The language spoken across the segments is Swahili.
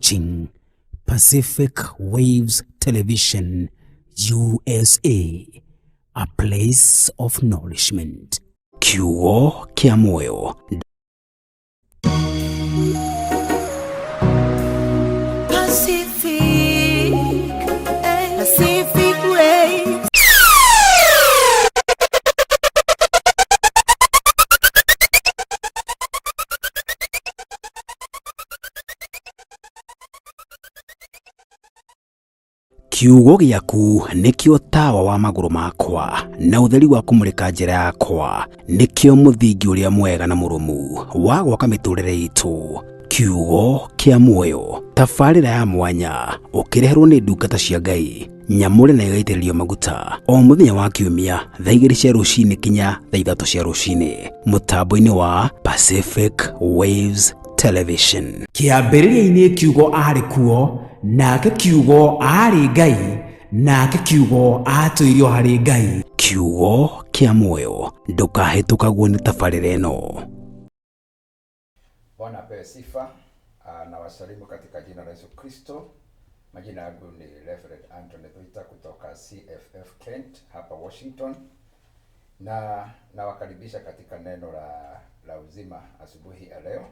Watching Pacific Waves Television USA, a place of nourishment. Kiugo kĩa muoyo. Pacific, Pacific Waves. Kiugo gĩaku nĩkĩo tawa wa magũrũ makwa na ũtheri wa kũmũrĩka njĩra yakwa, nĩkĩo mũthingi ũrĩa mwega na mũrũmu wa gwaka mĩtũrĩre itũ. Kiugo kĩa muoyo, tabarĩra ya mwanya ũkĩreherwo nĩ ndungata cia Ngai nyamũre na ĩgaitĩrĩrio maguta o mũthenya wa kiumia thaa 2 cia rũcinĩ kinya thaa 3 cia rũcinĩ mũtambo-inĩ wa Pacific Waves Television. Kĩambĩrĩria-inĩ kiugo arĩ kuo, nake kiugo aarĩ Ngai, nake kiugo aatũire o harĩ Ngai. Kiugo kĩa muoyo, ndũkahĩtũkagwo nĩ tabarĩra ĩno. Bwana apewe sifa. Na wasalimu katika jina la Yesu Kristo. Majina yangu ni Reverend Anthony Thuita kutoka CFF Kent hapa Washington, na nawakaribisha katika neno la uzima asubuhi ya leo,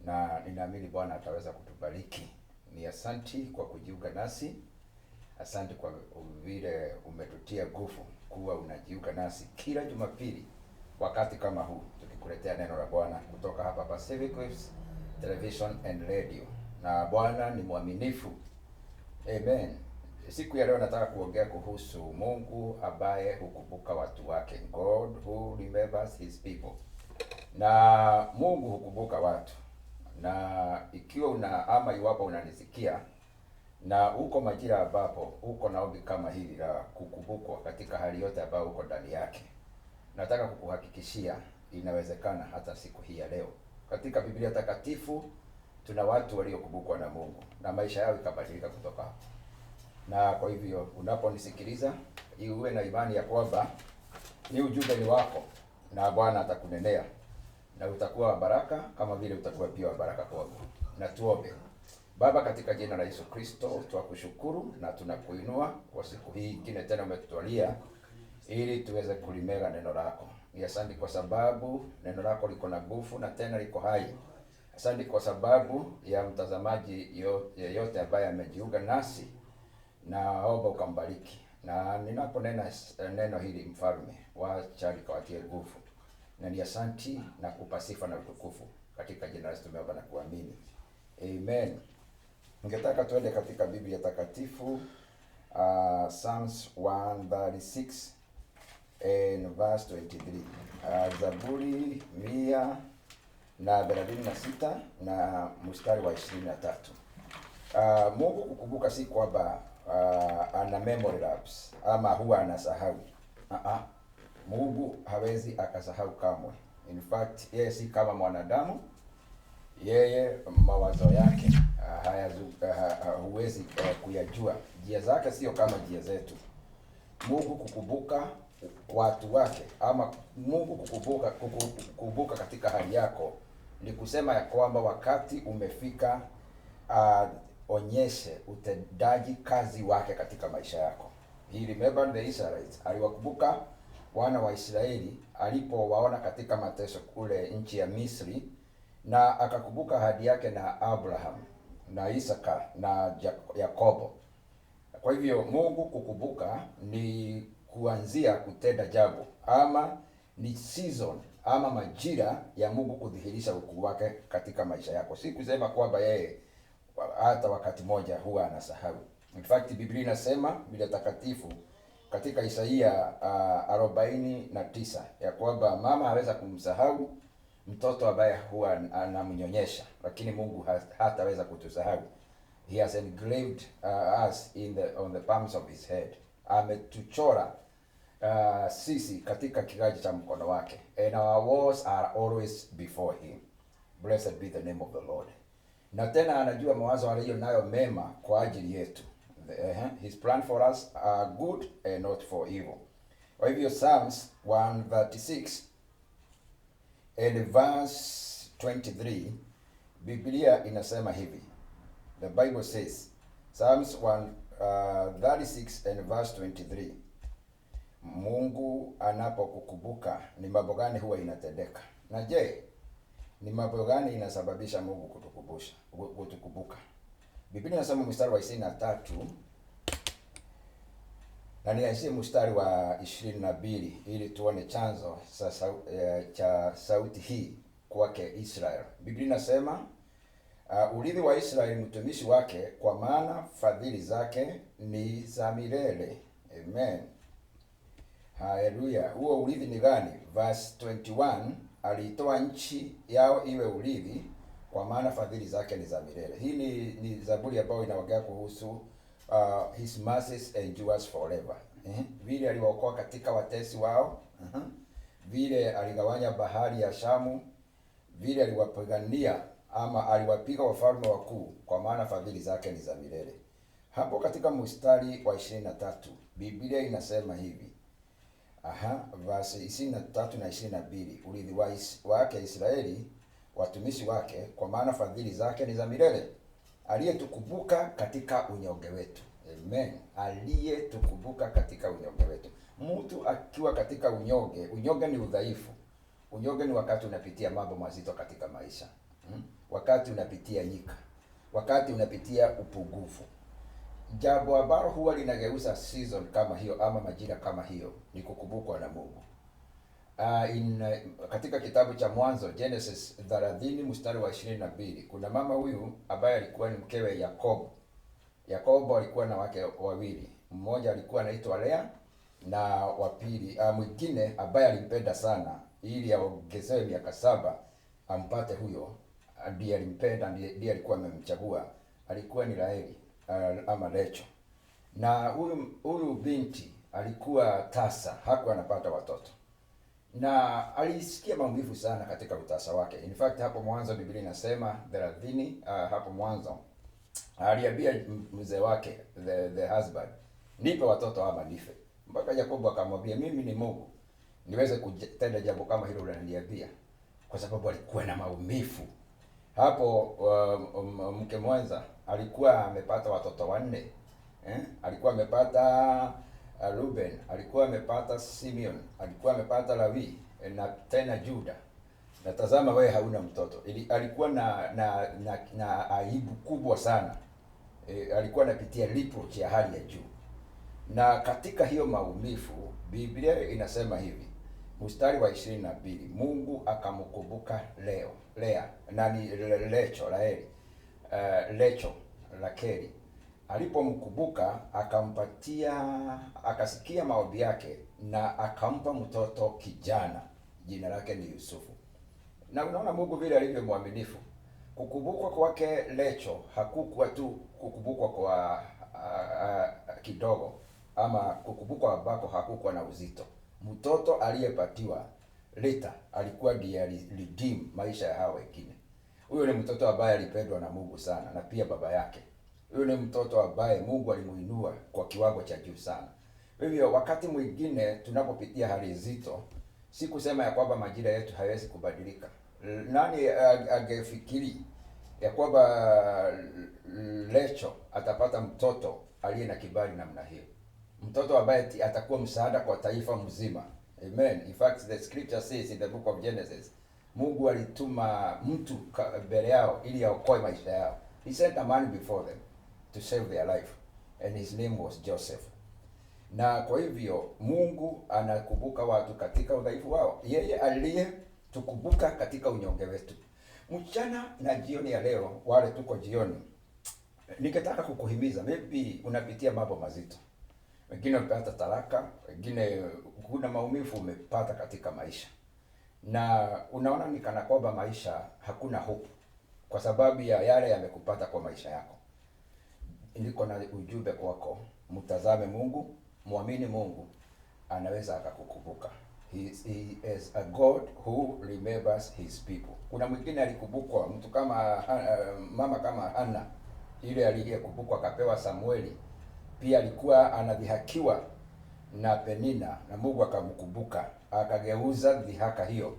na ninaamini Bwana ataweza kutubariki. Ni asanti kwa kujiunga nasi, asanti kwa vile umetutia nguvu kuwa unajiunga nasi kila Jumapili wakati kama huu, tukikuletea neno la Bwana kutoka hapa Pacific Waves Television and Radio. Na Bwana ni mwaminifu. Amen. Siku ya leo nataka kuongea kuhusu Mungu ambaye hukumbuka watu wake. God who remembers his people. Na Mungu hukumbuka watu. Na ikiwa una ama iwapo unanisikia na uko majira ambapo uko na ombi kama hili la kukumbukwa katika hali yote ambayo uko ndani yake, nataka kukuhakikishia inawezekana hata siku hii ya leo. Katika Biblia Takatifu tuna watu waliokumbukwa na Mungu na maisha yao ikabadilika kutoka hapo. Na kwa hivyo unaponisikiliza, uwe na imani ya kwamba ni ujumbe ni wako na Bwana atakunenea na utakuwa wa baraka kama vile utakuwa pia wa baraka kwangu. Na tuombe. Baba, katika jina la Yesu Kristo twakushukuru na tunakuinua kwa siku hii nyingine tena umetutwalia ili tuweze kulimega neno lako. Ni asante kwa sababu neno lako liko na nguvu na tena liko hai. Asante kwa sababu ya mtazamaji yeyote ambaye amejiunga nasi, naomba ukambariki. Na ninaponena neno hili mfalme, wacha likawatie nguvu. Na ni asanti na kupa sifa na utukufu katika jina la Yesu tumeomba na kuamini. Amen. Ningetaka tuende katika Biblia Takatifu, Psalms 136 and verse 23. Zaburi 136 na mstari wa 23. Mungu kukumbuka si kwamba ana memory lapse ama huwa anasahau. Mungu hawezi akasahau kamwe. In fact, yeye si kama mwanadamu. Yeye mawazo yake huwezi kuyajua. Njia zake sio kama njia zetu. Mungu kukumbuka watu wake ama Mungu kukumbuka katika hali yako ni kusema ya kwamba wakati umefika, onyeshe utendaji kazi wake katika maisha yako. He remembered the Israelites. Aliwakumbuka wana wa Israeli alipowaona katika mateso kule nchi ya Misri, na akakumbuka ahadi yake na Abraham na Isaka na Yakobo. Kwa hivyo Mungu kukumbuka ni kuanzia kutenda jambo, ama ni season ama majira ya Mungu kudhihirisha ukuu wake katika maisha yako. Si kusema kwamba yeye hata wakati moja huwa anasahau. In fact, Biblia inasema, Biblia Takatifu katika Isaia 49 ya kwamba mama haweza kumsahau mtoto ambaye huwa anamnyonyesha, lakini Mungu hataweza kutusahau. He has engraved us on the palms of his head. Ametuchora sisi katika kiganja cha mkono wake. And our wars are always before him. Blessed be the name of the Lord. Na tena anajua mawazo aliyo nayo mema kwa ajili yetu. His plan for us are good and not for evil. Kwa hivyo Psalms 136 and verse 23, Biblia inasema hivi: The Bible says Psalms 136 and verse 23. Mungu anapokukumbuka ni mambo gani huwa inatendeka? Na je, ni mambo gani inasababisha Mungu kutukumbusha, kutukumbuka? Biblia inasema mstari wa 23 na nianzie mstari wa 22 ili tuone chanzo cha sauti hii kwake Israel. Biblia inasema urithi wa Israeli mtumishi wake, kwa maana fadhili zake ni za milele. Amen. Haleluya. Huo urithi ni gani? Verse 21, aliitoa nchi yao iwe urithi, kwa maana fadhili zake ni za milele. Hii ni zaburi ambayo inaongea kuhusu his mercies endures forever. Vile aliwaokoa katika watesi wao. Vile aligawanya bahari ya Shamu, vile aliwapigania ama aliwapiga wafalme wakuu, kwa maana fadhili zake ni za milele. Hapo katika mstari wa 23 Biblia inasema hivi. Aha, verse 23 na 22, urithi wake Israeli watumishi wake, kwa maana fadhili zake ni za milele, aliyetukumbuka katika unyonge wetu. Amen. Aliyetukumbuka katika unyonge wetu. Mtu akiwa katika unyonge, unyonge ni udhaifu. Unyonge ni wakati unapitia mambo mazito katika maisha. Wakati unapitia nyika, wakati unapitia upungufu. Jambo ambalo huwa linageuza season kama hiyo ama majira kama hiyo ni kukumbukwa na Mungu. Katika kitabu cha Mwanzo, Genesis 30 mstari wa 22, kuna mama huyu ambaye alikuwa ni mkewe Yakobo. Yakobo alikuwa na wake wawili, mmoja alikuwa anaitwa Lea na wa pili mwingine ambaye alimpenda sana ili aongezewe miaka 7 ampate huyo, ndiye alimpenda, ndiye alikuwa amemchagua, alikuwa ni Raheli ama Rachel. Na huyu binti alikuwa tasa, hakuwa anapata watoto. Na alisikia maumivu sana katika utasa wake. In fact, hapo mwanzo Biblia inasema 30, hapo mwanzo aliambia mzee wake, the husband, nipe watoto ama nife. Mpaka Yakobo akamwambia, mimi ni Mungu, niweze kutenda jambo kama hilo unaniambia? Kwa sababu alikuwa na maumivu. Hapo mke mwenza alikuwa amepata watoto 4. Alikuwa amepata Ruben, alikuwa amepata Simeon, alikuwa amepata Lawi na tena Juda. Na tazama wewe hauna mtoto. Alikuwa na aibu kubwa sana. Alikuwa anapitia reproach ya hali ya juu. Na katika hiyo maumivu Biblia inasema hivi, mstari wa 22, Mungu akamkumbuka leo Lea, nani Lecho, Raheli, Lecho, Rakeli. Alipomkumbuka akampatia, akasikia maombi yake na akampa mtoto kijana, jina lake ni Yusufu. Na unaona Mungu vile alivyo mwaminifu. Kukumbukwa kwake Lecho hakukuwa tu kukumbukwa kwa kidogo, ama kukumbukwa ambako hakukuwa na uzito. Mtoto aliyepatiwa Lita alikuwa ndiye aliredeem maisha ya hao wengine. Huyo ni mtoto ambaye alipendwa na Mungu sana, na pia baba yake. Huyo ni mtoto ambaye Mungu alimuinua kwa kiwango cha juu sana. Hivyo wakati mwingine tunapopitia hali nzito, si kusema ya kwamba majira yetu hayawezi kubadilika. Nani angefikiri ya kwamba Lecho atapata mtoto aliye na kibali namna hiyo? Mtoto ambaye atakuwa msaada kwa taifa mzima. Amen. In fact, the scripture says in the book of Genesis, Mungu alituma mtu mbele yao ili aokoe maisha yao. He sent a man before them to save their life, and his name was Joseph. Na kwa hivyo Mungu anakumbuka watu katika udhaifu wao. Yeye aliyetukumbuka katika unyonge wetu. Mchana na jioni ya leo, wale tuko jioni, ningetaka kukuhimiza, maybe unapitia mambo mazito. Wengine wamepata talaka, wengine kuna maumivu umepata katika maisha. Na unaona ni kana kwamba maisha hakuna hope kwa sababu ya yale yamekupata kwa maisha yako. Niko na ujumbe kwako, mtazame Mungu, muamini Mungu, anaweza akakukumbuka. He is a God who remembers his people. Kuna mwingine alikumbukwa, mtu kama mama kama Hana, ile aliyekumbukwa akapewa Samueli. Pia alikuwa anadhihakiwa na Penina, na Mungu akamkumbuka, akageuza dhihaka hiyo.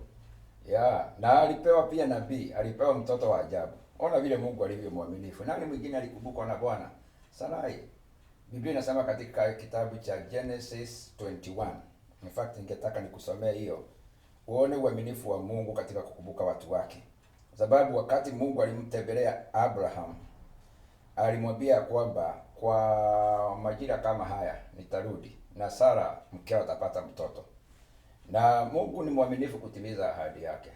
Na alipewa pia nabii, alipewa mtoto wa ajabu. Ona vile Mungu alivyo mwaminifu. Nani mwingine alikumbukwa na Bwana? Sarai. Biblia inasema katika kitabu cha Genesis 21. In fact, ningetaka nikusomee hiyo uone uaminifu wa Mungu katika kukumbuka watu wake, kwa sababu wakati Mungu alimtembelea Abraham alimwambia kwamba kwa majira kama haya nitarudi na Sara mkeo atapata mtoto. Na Mungu ni mwaminifu kutimiza ahadi yake.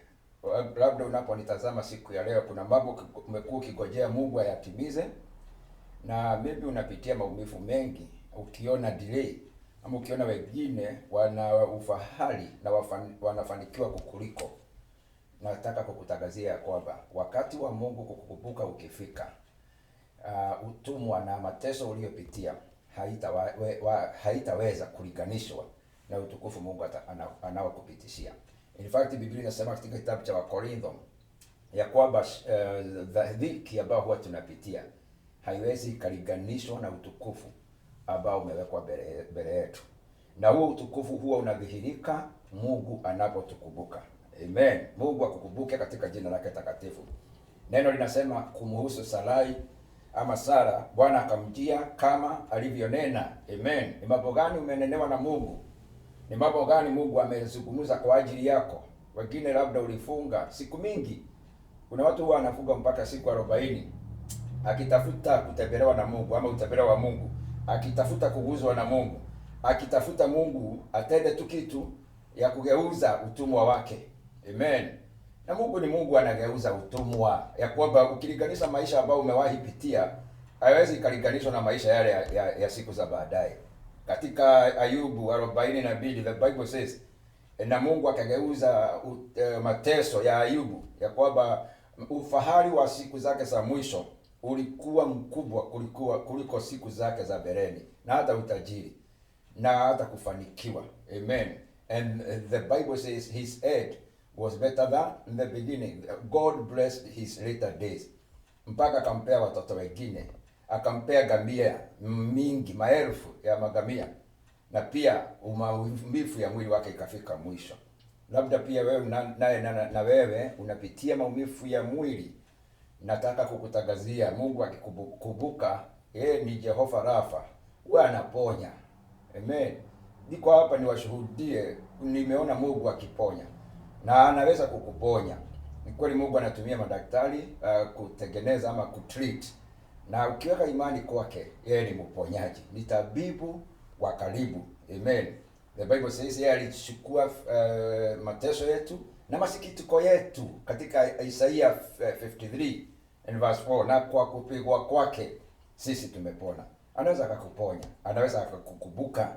Labda unaponitazama siku ya leo, kuna mambo umekuwa ukigojea Mungu ayatimize, na maybe unapitia maumivu mengi, ukiona delay ama ukiona wengine wana ufahari na wanafanikiwa kukuliko. Nataka kukutangazia ya kwamba wakati wa Mungu kukukumbuka ukifika, utumwa na mateso uliyopitia haitaweza kulinganishwa na utukufu Mungu anaokupitishia. In fact, Biblia inasema katika kitabu cha Wakorintho ya kwamba dhiki ambayo huwa tunapitia haiwezi ikalinganishwa na utukufu ambao umewekwa mbele yetu, na huo utukufu huwa unadhihirika Mungu anapotukumbuka. Amen. Mungu akukumbuke katika jina lake takatifu. Neno linasema kumhusu Sarai ama Sara, Bwana akamjia kama alivyonena. Amen. Ni mambo gani umenenewa na Mungu? Ni mambo gani Mungu amezungumza kwa ajili yako? Wengine labda ulifunga siku mingi. Kuna watu huwa wanafunga mpaka siku 40 akitafuta kutembelewa na Mungu ama utembelewa wa Mungu, akitafuta kuguzwa na Mungu, akitafuta Mungu atende tu kitu ya kugeuza utumwa wake. Amen. Na Mungu ni Mungu anageuza utumwa, ya kwamba ukilinganisha maisha ambayo umewahi pitia haiwezi ikalinganishwa na maisha yale ya siku za baadaye. Katika Ayubu 42 the Bible says, na Mungu akageuza mateso ya Ayubu, ya kwamba ufahari wa siku zake za mwisho ulikuwa mkubwa kuliko siku zake za mbeleni, na hata utajiri na hata kufanikiwa. Amen. And the Bible says his end was better than the beginning. God blessed his later days. Mpaka akampea watoto wengine, akampea ngamia mingi, maelfu ya magamia, na pia maumivu ya mwili wake ikafika mwisho. Labda pia wewe na wewe unapitia maumivu ya mwili. Nataka kukutangazia Mungu akikukumbuka, yeye ni Jehova Rafa, huwa anaponya. Amen. Niko hapa niwashuhudie, nimeona Mungu akiponya na anaweza kukuponya. Ni kweli Mungu anatumia madaktari kutengeneza ama kutreat, na ukiweka imani kwake, yeye ni mponyaji, ni tabibu wa karibu. Amen. The Bible says yeye alichukua mateso yetu na masikitiko yetu katika Isaia 53 and verse 4, na kwa kupigwa kwake sisi tumepona. Anaweza akakuponya, anaweza akakukumbuka,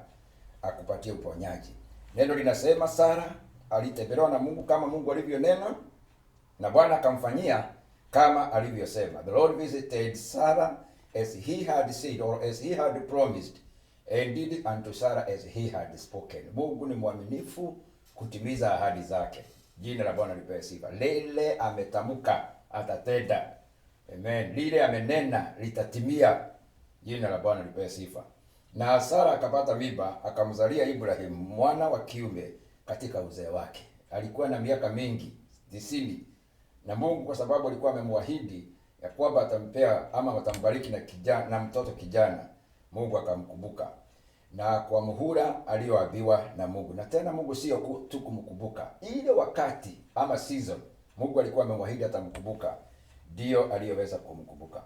akupatie uponyaji. Neno linasema Sara alitembelewa na Mungu kama Mungu alivyonena, na Bwana akamfanyia kama alivyosema. The Lord visited Sarah as he had said or as he had promised, and did unto Sarah as he had spoken. Mungu ni mwaminifu kutimiza ahadi zake. Jina la Bwana lipewe sifa. Lile ametamka atatenda. Amen. Lile amenena litatimia. Jina la Bwana lipewe sifa. Na Sara akapata mimba, akamzalia Ibrahim mwana wa kiume katika uzee wake. Alikuwa na miaka mingi 90. Na Mungu kwa sababu alikuwa amemwahidi ya kwamba atampea ama atambariki na kijana, na mtoto kijana, Mungu akamkumbuka na kwa muhula aliyoambiwa na Mungu. Na tena Mungu sio tu kumkumbuka, ile wakati ama season Mungu alikuwa amemwahidi atamkumbuka, ndio aliyoweza kumkumbuka.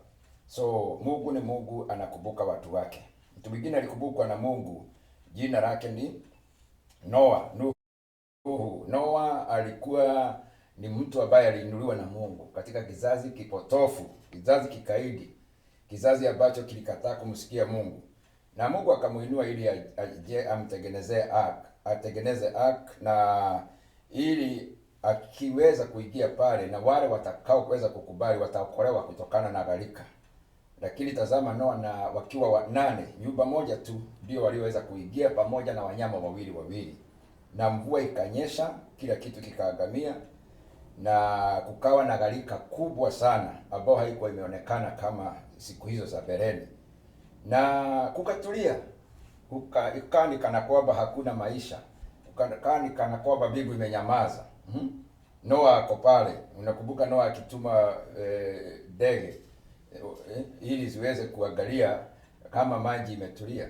So Mungu ni Mungu, anakumbuka watu wake. Mtu mwingine alikumbukwa na Mungu, jina lake ni Noa, Nuhu. Noa alikuwa ni mtu ambaye aliinuliwa na Mungu katika kizazi kipotofu, kizazi kikaidi, kizazi ambacho kilikataa kumsikia Mungu. Na Mungu akamuinua ili aje amtengenezee ark, atengeneze ark, na ili akiweza kuingia pale na wale watakao kuweza kukubali wataokolewa kutokana na gharika. Lakini tazama, Noa na wakiwa wanane, nyumba moja tu ndio walioweza kuingia pamoja na wanyama wawili wawili. Na mvua ikanyesha, kila kitu kikaangamia, na kukawa na gharika kubwa sana ambayo haikuwa imeonekana kama siku hizo za mbeleni. Na kukatulia, ikawa ni kana kwamba hakuna maisha, kukaa ni kana kwamba mbingu imenyamaza. Noa ako pale. Unakumbuka Noa akituma ndege ili ziweze kuangalia kama maji imetulia.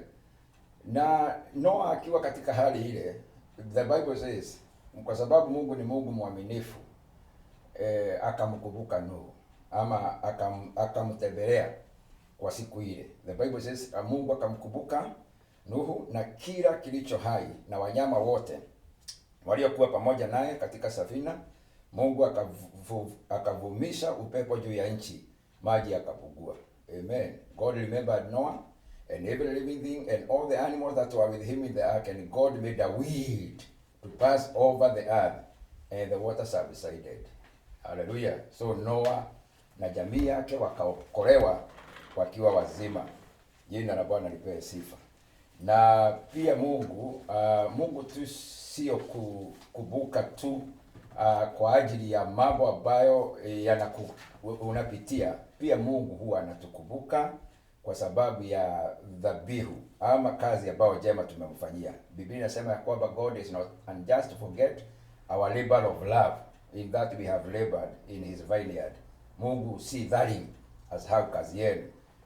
Na Noa akiwa katika hali ile, the Bible says, kwa sababu Mungu ni Mungu mwaminifu, akamkumbuka Nuhu ama akamtembelea kwa siku ile. The Bible says Mungu akamkumbuka Nuhu na kila kilicho hai na wanyama wote waliokuwa pamoja naye katika safina. Mungu akavumisha upepo juu ya nchi, maji yakapungua. Amen. God remembered Noah and every living thing and all the animals that were with him in the ark, and God made a wind to pass over the earth, and the water subsided. Hallelujah. So Noah na jamii yake wakaokolewa wakiwa wazima. Jina la Bwana lipewe sifa. Na pia Mungu tu sio kukumbuka tu kwa ajili ya mambo ambayo unapitia. Pia Mungu huwa anatukumbuka kwa sababu ya dhabihu ama kazi ambayo jema tumemfanyia. Biblia inasema ya kwamba God is not unjust to forget our labor of love in that we have labored in his vineyard. Mungu si dhalimu asahau kazi yenu.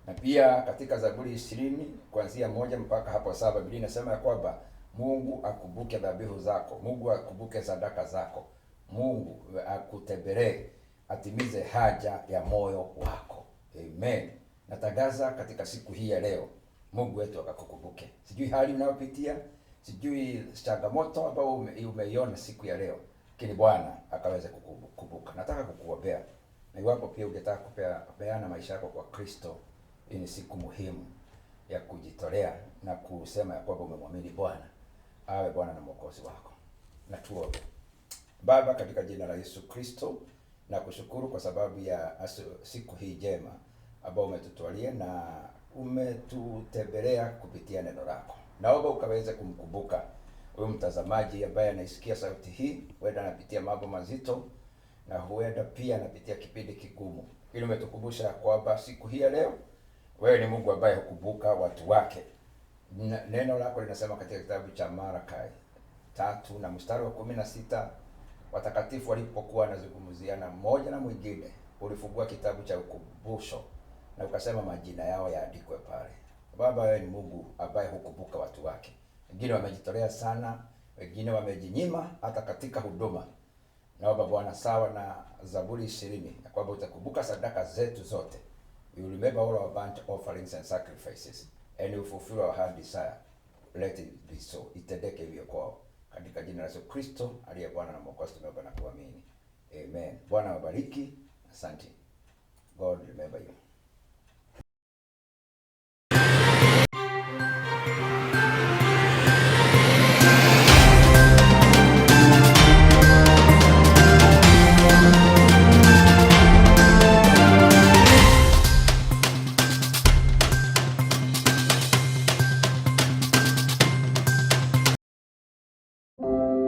Na pia katika Zaburi 20 kuanzia 1 mpaka hapo 7, Biblia inasema ya kwamba Mungu akumbuke dhabihu zako, Mungu akumbuke sadaka zako, Mungu akutembelee, atimize haja ya moyo wako. Amen. Natangaza katika siku hii ya leo, Mungu wetu akakukumbuke. Sijui hali unayopitia, sijui changamoto ambayo umeiona siku ya leo, lakini Bwana akaweze kukukumbuka. Nataka kukuombea. Na iwapo pia ungetaka kupeana maisha yako kwa Kristo, hii ni siku muhimu ya kujitolea na kusema ya kwamba umemwamini Bwana awe Bwana na Mwokozi wako. Na tuombe. Baba, katika jina la Yesu Kristo, nakushukuru kwa sababu ya siku hii njema ambayo umetutwalia na umetutembelea kupitia neno lako. Naomba ukaweze kumkumbuka huyu mtazamaji ambaye anaisikia sauti hii, huenda anapitia mambo mazito na huenda pia anapitia kipindi kigumu. Ili umetukumbusha kwamba siku hii ya leo wewe ni Mungu ambaye hukumbuka watu wake. Neno lako linasema katika kitabu cha Malaki 3 na mstari wa 16, watakatifu walipokuwa wanazungumziana mmoja na mwingine, ulifungua kitabu cha ukumbusho na ukasema majina yao yaandikwe pale. Baba, wewe ni Mungu ambaye hukumbuka watu wake. Wengine wamejitolea sana, wengine wamejinyima hata katika huduma. Naomba Bwana, sawa na Zaburi 20, ya kwamba utakumbuka sadaka zetu zote. You will remember all our burnt offerings and sacrifices, and you fulfill our heart desire. Let it be so. Itendeke hivyo kwao. Katika jina la Yesu Kristo aliye Bwana na Mwokozi tumeomba na kuamini. Amen. Bwana awabariki. Asante. God remember you.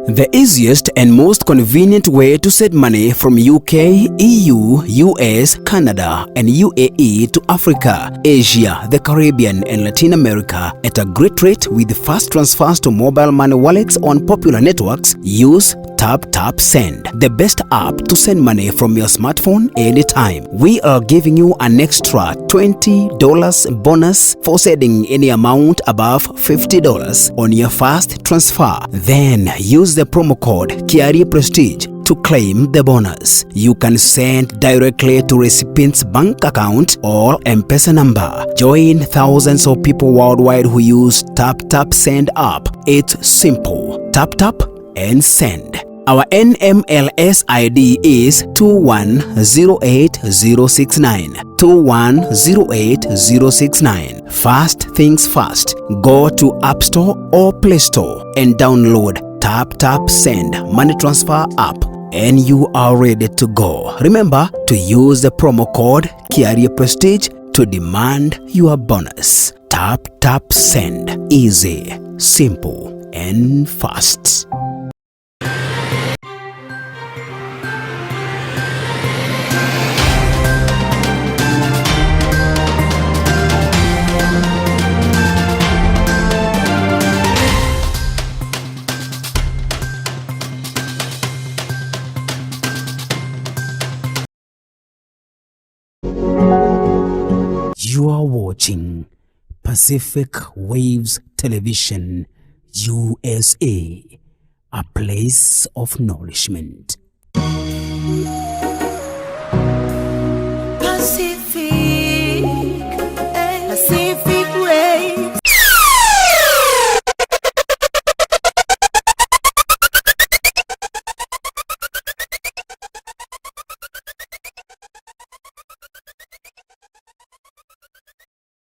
The easiest and most convenient way to send money from UK, EU, US, Canada, and UAE to Africa, Asia, the Caribbean, and Latin America at a great rate with fast transfers to mobile money wallets on popular networks, use Tap Tap Send, the best app to send money from your smartphone anytime. We are giving you an extra $20 bonus for sending any amount above $50 on your first transfer. Then use the promo code Kiarie Prestige to claim the bonus. You can send directly to recipient's bank account or M-Pesa number. Join thousands of people worldwide who use Tap Tap Send app. It's simple. Tap tap and send. Our NMLS ID is 2108069. 2108069. First things first, go to App Store or Play Store and download Tap Tap Send Money Transfer app, and you are ready to go. Remember to use the promo code Kiarie Prestige to demand your bonus. Tap Tap Send. Easy, simple, and fast. You are watching Pacific Waves Television USA, a place of nourishment. Pacific.